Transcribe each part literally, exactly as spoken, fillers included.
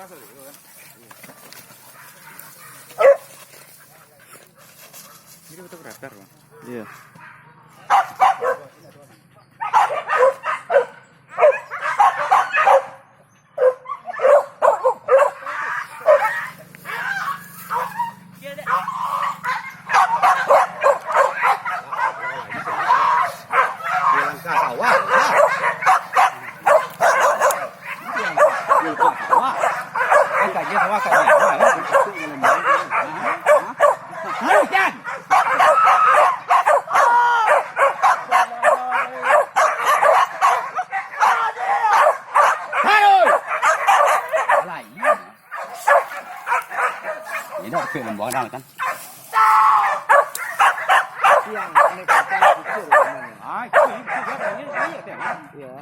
Ini betul beradar, Bang. Iya. Ini dah, oke, lembang dah, kan? Siang, ini kita pikir, Bang. Ah, itu, itu dia, dia, dia, dia. Iya.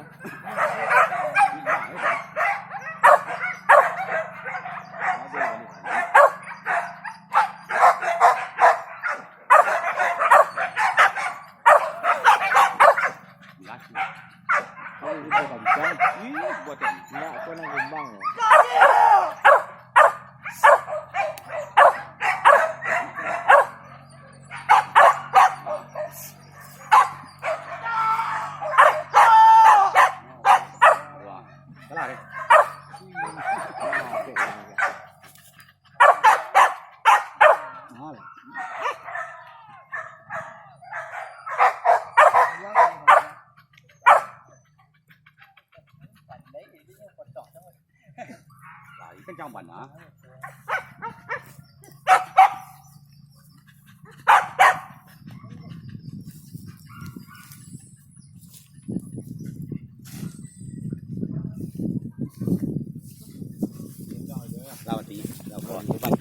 Ih, buat yang enggak, aku nak ngembang ya. Wah, salah deh. Nah, oke, oke, oke. Nah, Lai kencang bana. Lah, mati. Lah, kawan. Ubat.